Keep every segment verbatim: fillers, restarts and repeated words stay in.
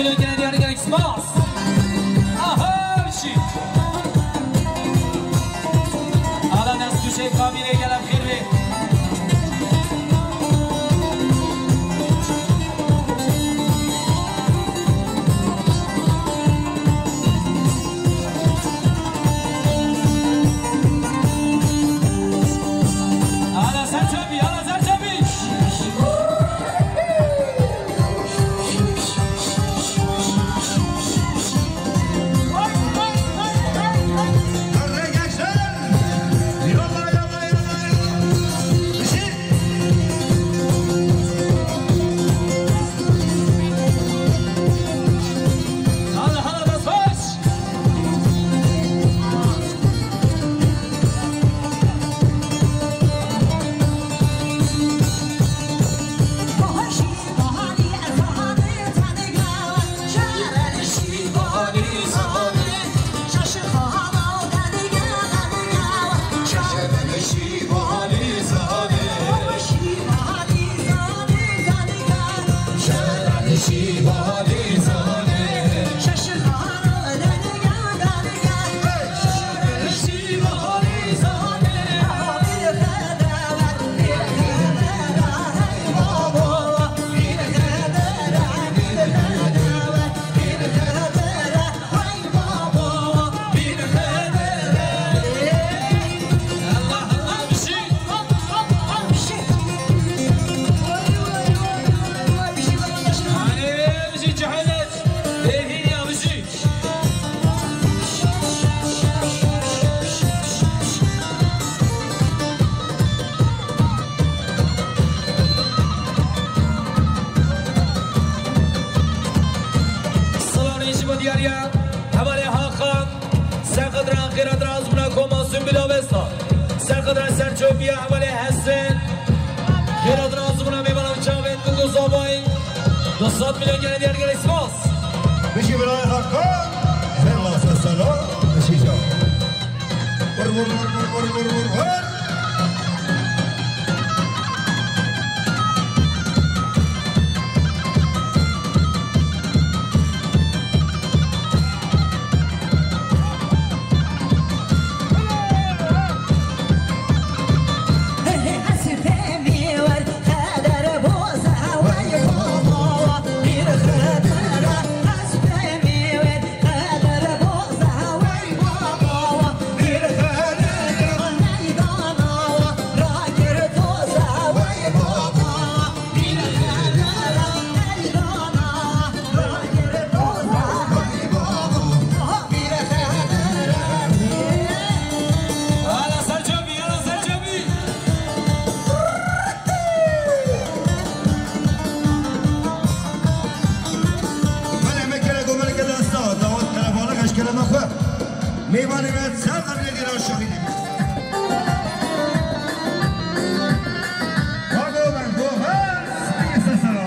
Gelin diğer gerek spas. Aha, bir şey. Ala dest düşe kabile gelen bir ve. Ala sen çabî, ala sen çabî. Salonê ji bo diyariya hevalê Hakan, Serxedra Xêradra Azmuna Koma Sümbül Avesta, Serxedra Serçopiya hevalê Hesen, Xêradra Azmuna Mêvana Çavên Gugu Zavay, du sed milyon gene diyar gene spas. Bijî birayê Hakan, her wasa sala, bijî can. Vur, vur, vur. Belê me kere gomeleke desta, dawet qerebalix eşkere me xwe. Mêvanê me ser qebrê dêra şahîdê bî. Bravo, ben Gomer, spî sesera.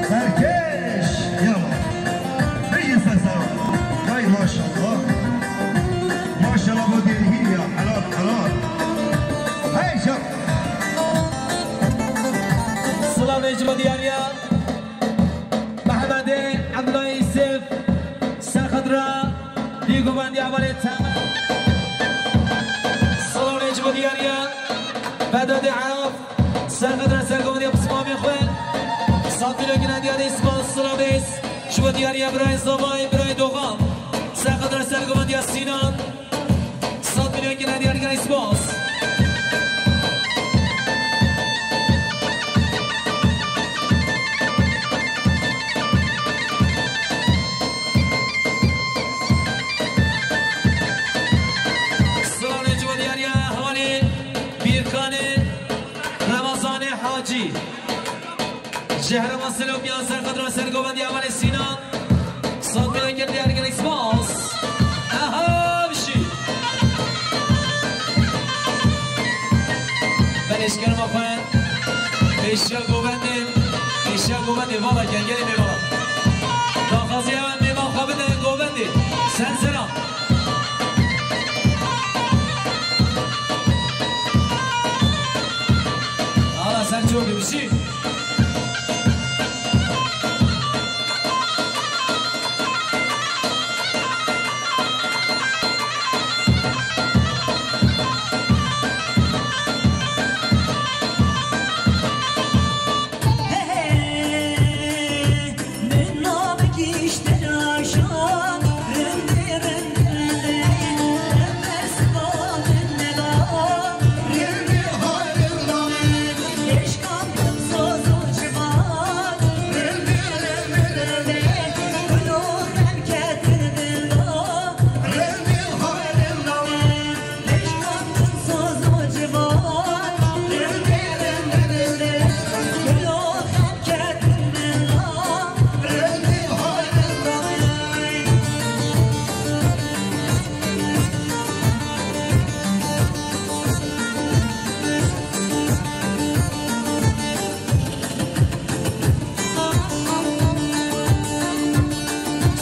Serkeş, yala. Bigin sesa. Hay maşallah. Maşallah bu derhiya. Helal, helal. Hey can. Silav ê ji bo diyariya Mehmedê Ebdullah Yusuf, Serxedra, Dî Guvendiya Valê Tem. Silav ê ji bo diyariya Vedadê Eraf. Serxedra ser govendiya pismamê xwe. Safîra gina diyarê spas sirabês. Ji bo diyariya birayê Zavayê, birayê Doxan. Serxedra ser govendiya Sînan. Safîra gina diyarê spas. Sirabê ji bo diyariya hevalê Bîrkanê. Remezanê Hacî. Ji herêma Silopîyan serxedra ser govendiya hevalê Sînan. Safîra gina diyarê spas. Aha, bişî. Belê ji kerema xwe. Pêşiya govendê. Pêşiya govendê. Vala gel, gelê mêvana. Daxwaziya mêvan xwe bide govendê. Ser seran. Ala ser çok bir şey.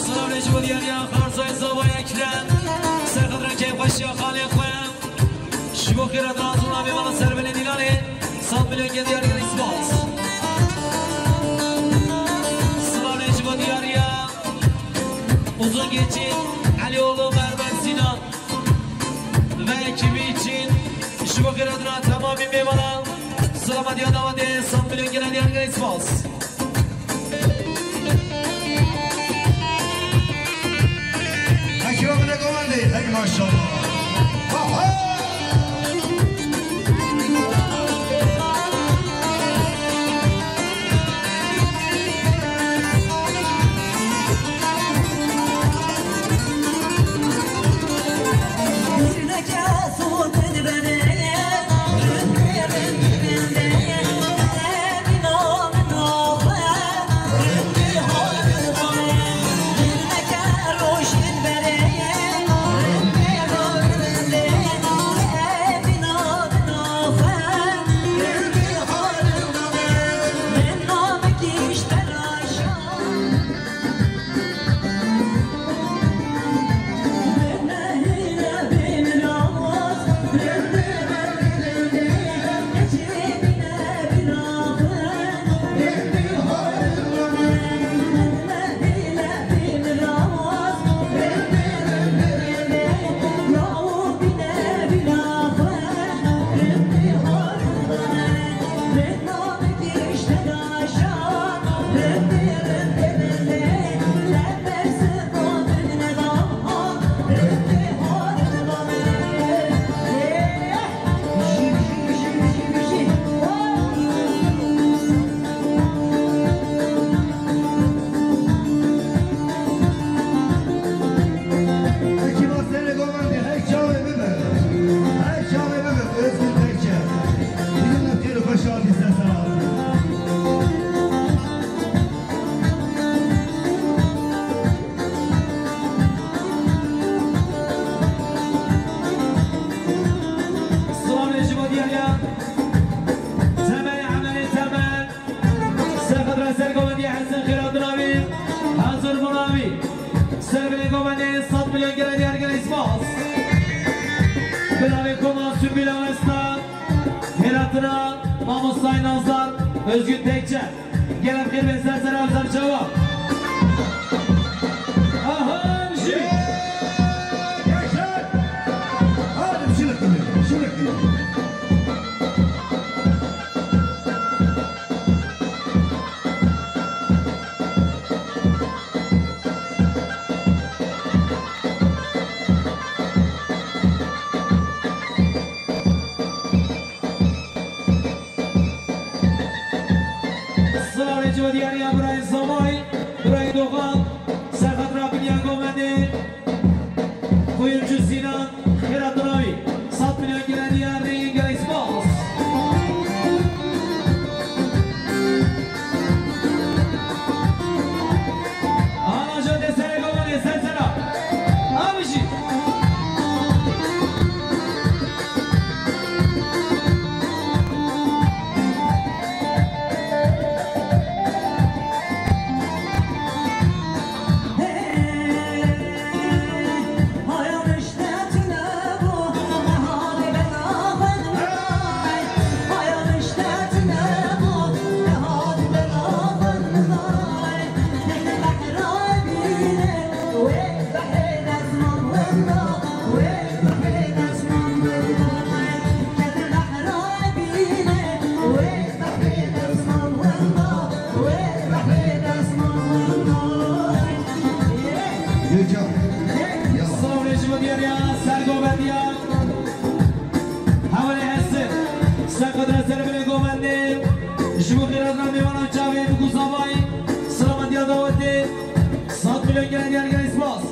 Slavê ji bo diyariya Xarzayê Zavayê Ekrem. Serxedra keyfxweşiya xalê xwe. Ji bo xêra dirazûna vê mala ser belê Dîlanê, sed milyon gel diyar gelî spas. Slavê ji bo diyariya Uzun Geçit, Elî oğlu Mermer Sinan ve ekibi için ji bo xêra dina temamî mêvana selametiya dawetê sed milyon gel diyar gelî spas. Hekî ve bine govendê, hey maşallah. Aha! Ekiba serê govendê, hey çavê bibe. Hey çavê bibe. Özgür Tekçe. Bugün de têr xweş hatî ser seran. Slavê ji bo diyariya Temelê Emelê Temel. Serxedra ser govendê Hesen Xêra Dinavî. Hazir Dinavî. Ser belê govendê sed milyon gel diyar gelî spas. Bi navê Koma Sümbül Avesta. Hêratina Mamostayê Nazar Özgün Tekçe. Gelek xêr be ser sera û ser çawa. Aha, jî. Gençler. Hadi bir şeyler dinleyelim, bir şeyler dinleyelim. Selamet ve diyariya birayê Zamay, birayê Dogan, serxatra Bilya Govendê, kuyumcu Sinan, xêra dinavî, sed milyon gelen diyar rengin gelek spas. Ana jade sere Govendê, ser sera. Abişî. Gülcan. Ya. Sağ olun, ji bo diyariya sergovendiya. Hevalê Hesir. Serqedra serbilê govendê. Ji bo xêratina mêvanan çavê bi Guzavay. Selametiya dawetê. Sed milyon gelen diyar gelek spas.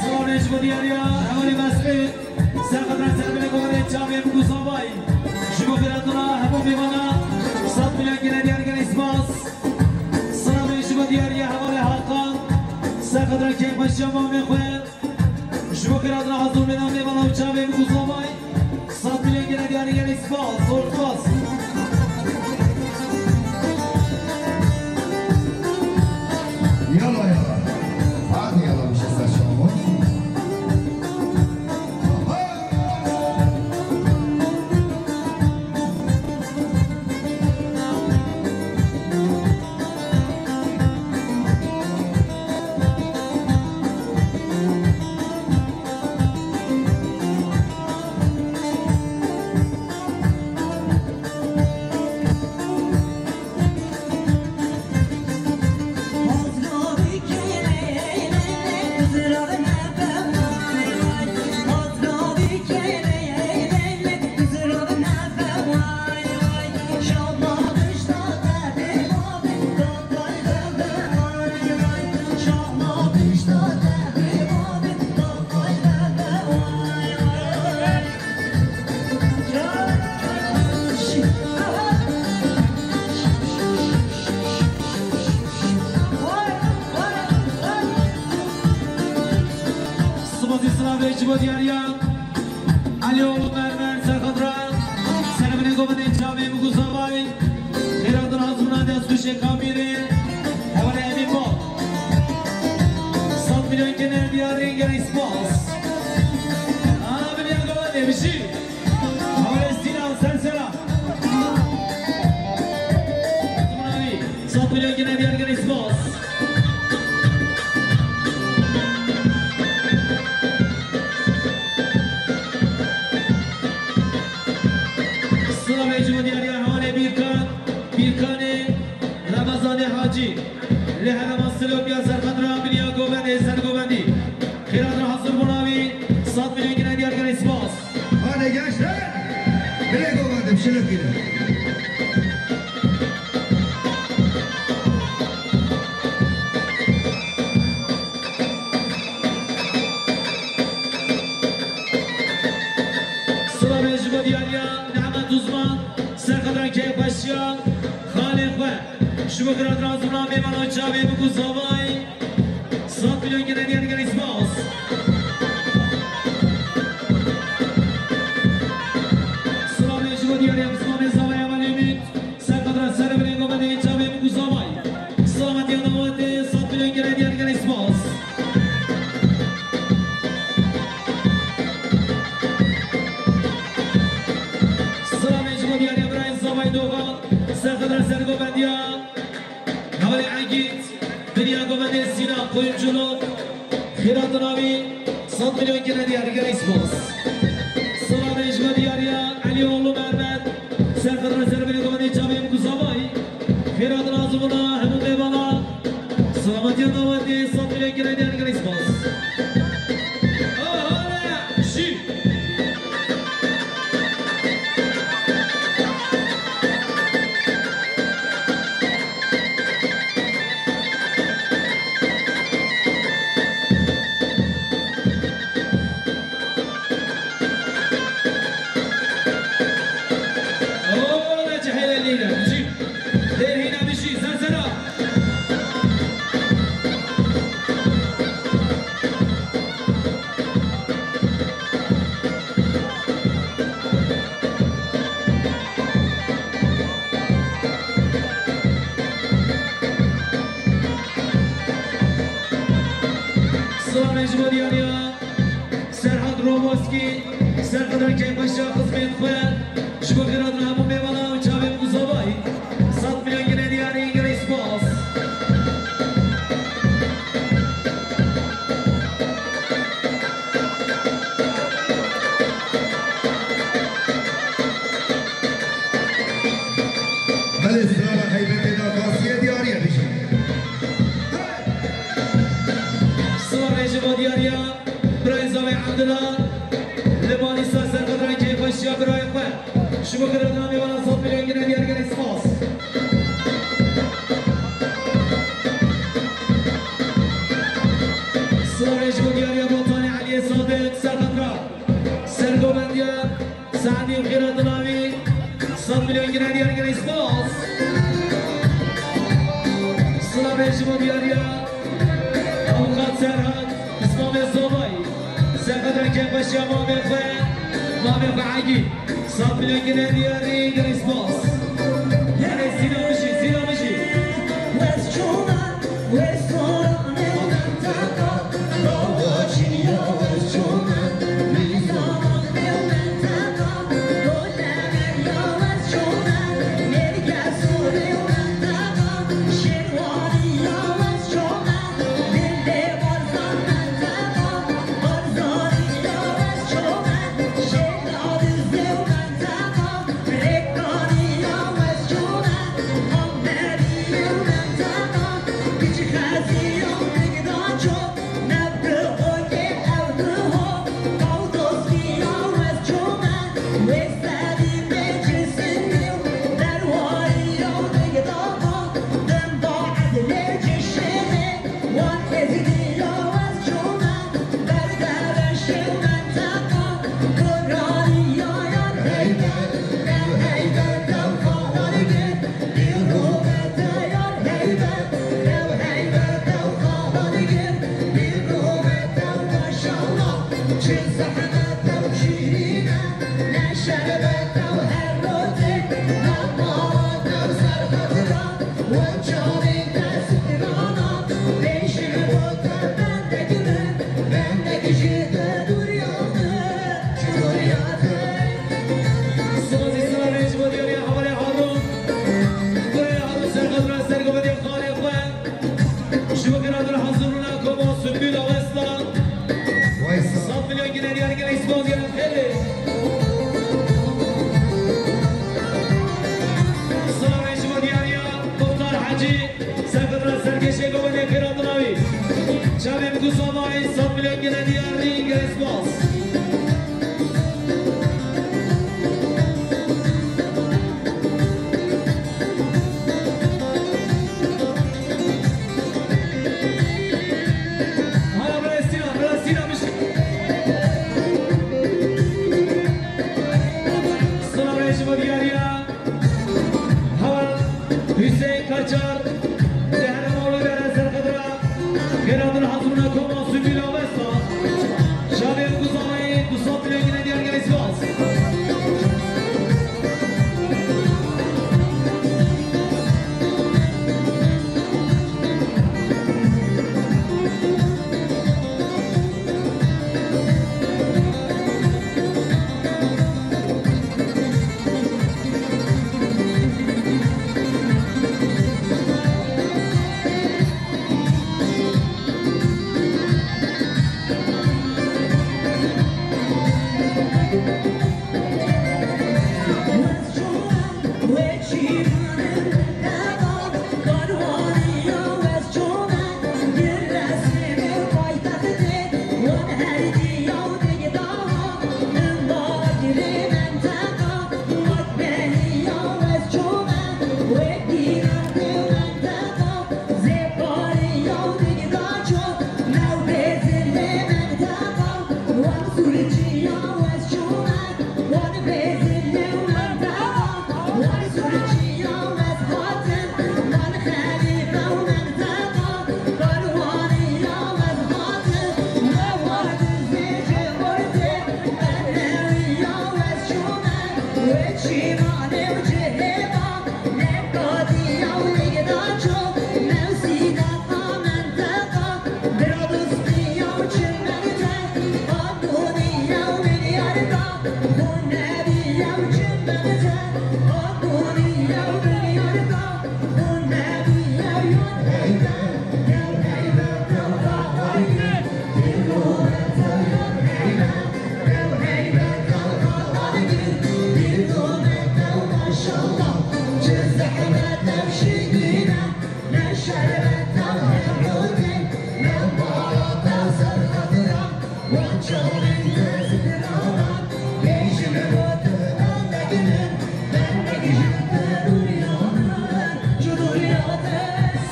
Selamet ji bo diyariya hevalê Mesrûr. Serqedra serbilê govendê çavê bi Guzavay. Ji bo xêratina hemû mêvana sed milyon gelen diyar gelek spas. Selamê ji bo diyariya hevalê Hakan. Serqedra kêfxweşiya mamê xwe. Ji bo xêratina hazirmêna mêvana û çavê bi Guzavay. Sed milyon gelen diyar gelek spas. Zor spas. Yala yala. Hadi yala bir şey saçma. Spasî silavê ji bo diyariya Elî oğlu Mermer Serxedra. Serbilê govendê çavê bi Guzavay. Xêratina hazirmêna destxweşê Kamîrê. Hevalê Emîn Bal. Sed milyon gelen diyar rengin gelek spas. Ana bilya govendê bijî. Hevalê Sînan ser sera. Sed milyon gelen diyar gelek spas. Silavê ji bo diyariya hevalê Bîrkan, Bîrkanê Remezanê Hacî. Li herêma Silopya serqedra bilya govendê, sergovendî. Hazır bûna wî, sed milyon gine diyar gelî spas. Hadi gençler, bilê govendê şilik gidin. Silavê ji bo diyariya Nehmet Uzman, serxedra keyxweşiya xalê xwe. Ji bo xêratina zûna mêvana û çavê min ku zavayî. Sed milyon gene diyar gelî spas. Silavê ji bo diyariya Bismamê zavaya Welî Ümît. Serxedra ser binê govendê çavê min ku zavayî. Silametiya dawetê, sed milyon gene diyar gelî spas. Silavê ji bo diyariya birayê zavayî Dogan. Serxedra ser govendiya. Hevalê Egîd, dinya govendê Sîna, kuyumculuk, xêratina wî, sed milyon gine diyar gelî spas. Silavê ji bo diyariya Elî oğlu Mermed, serxedra ser binê govendê çavê min ku zavayî, xêratina zûna hemû mêvana, silametiya dawetê, sed milyon gine diyar gelî spas. Ahale, şî. Ola cehele lîne, bijî. Lêr hîna bijî, zerzera. Silavê ji bo diyariya Serhat Roboskî, serxedra keyfeşa xizmên xwe, ji bo xêratina hemû mêvana û çavên ku zavayî, sed milyon gine diyarî, gelî spas. Belê, silava heybetê da kasiyê diyarî ye bijî. Silavê ji bo diyariya birayê zavê Abdullah, li Manîsa serxedra keyfeşiya birayê xwe. Ji bo xêratina mêvana sed milyon gine diyar gelî spas. Silavê ji bo diyariya Botanê Eliyê Sadiq, serxedra sergovendiya Seedî û xêratina wî, sed milyon gine diyar gelî spas. Silavê ji bo diyariya Avukat Serhat, Îslamê Zobay, serxedra keyfeşiya mamê xwe, mamê xwe Egî. Sed milyon gine diyarî, gelî spas. Gelê Sîna Mijî, Sîna Mijî. Sazî sazê ji bo diyariya hevalê Harun. Birayê Harun serxedra sergovediya xalê xwe. Ji bo xêratina hazirûna Koma Sunbîl Awesla. Sed milyon gine diyar Sed milyon gene diyar nîn, gelek spas. Hala Palestina, Palestina miş-, Sıra Reşit Diyarya. Heval Hüseyin Kaçar, Zehra Mawlid Eren Serkadra, Xêratin Hazruna Koma Sümül Avesta, Şaviye Guzavayı, du sed milyon gene diyar gelek spas.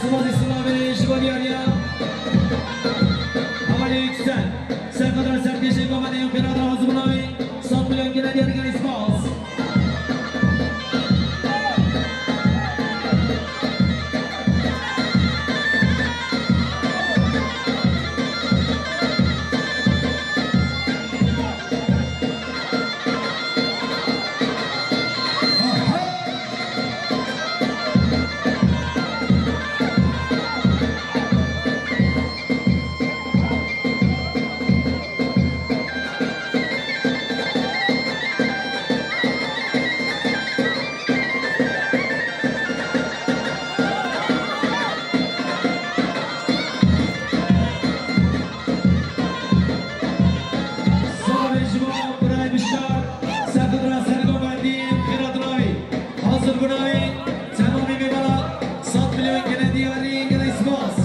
Sivasê silavê ji bo diyariya. Hevalê Yüksel. Serkadra serkêşê Gomadê û Xêradra Hazir Navê. Sed milyon gene diyar gelek spas. Sağ olun, Cuma, Bray Bişar, Sefidra Sergo Verdi, Xêrat Navî. Hazir bûnavê temamê mêvana sed milyon gene diyarî, gene spas.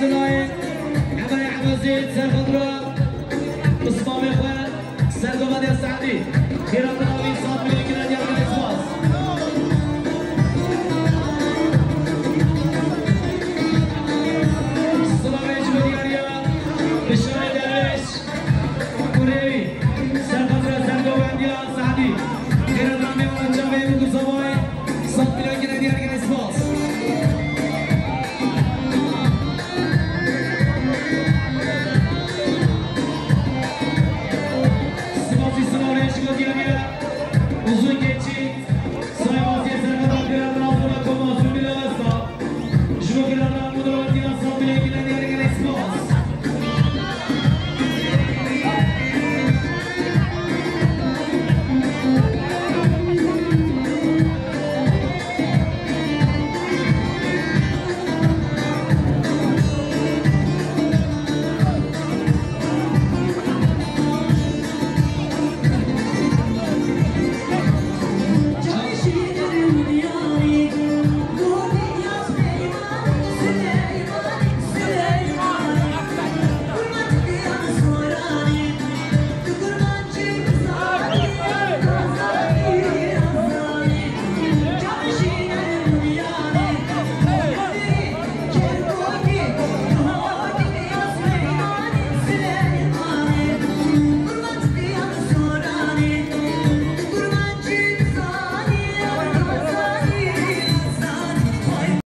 Emre Ebezîd, serxwe dura pismamê xwe, ser govendê Seedî.